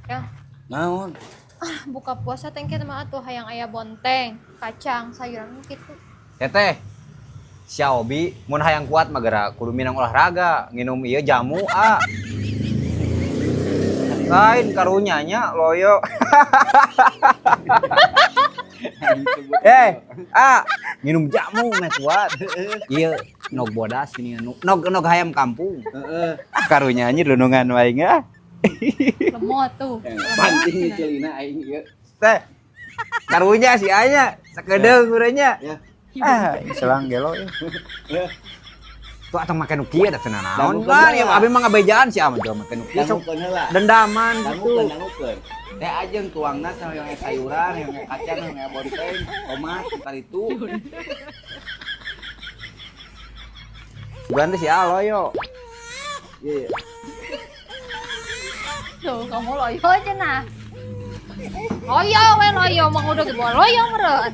Ya, Naon? Buka puasa teh engke mah atuh hayang aya bonteng, kacang, sayuran gitu. Teteh, si Obi mun hayang kuat mah geura kudu minang olahraga, nginum ieu jamu ah. Lain karunya nya loyo. Eh, ah, minum jamu meh kuat. Ieu nog bodas ini nog nog hayam kampung. Heeh. Ah, karunya nya dunungan wae ah. Lemot tuh. Banting celina aing ieu. Teh. Karunya si anya sakedeung urangnya. Ya. Ah, selang gelo ya. Ya. Tuh atau make nu kieu da cenah naon Dangukeun kan heula. Ya abi mah ngabejaan si ama juga make nu kieu sok Dangukeun heula. dendaman gitu. Dangukeun, dangukeun. Teh ajeng tuangna sama yang sayuran, yang kacang, yang bonteng, tomat, ntar itu. Bukan teh si Aloyo. Iya. Tuh, kamu loyo aja nah. Loyo we loyo, mah udah dibawa loyo meureun.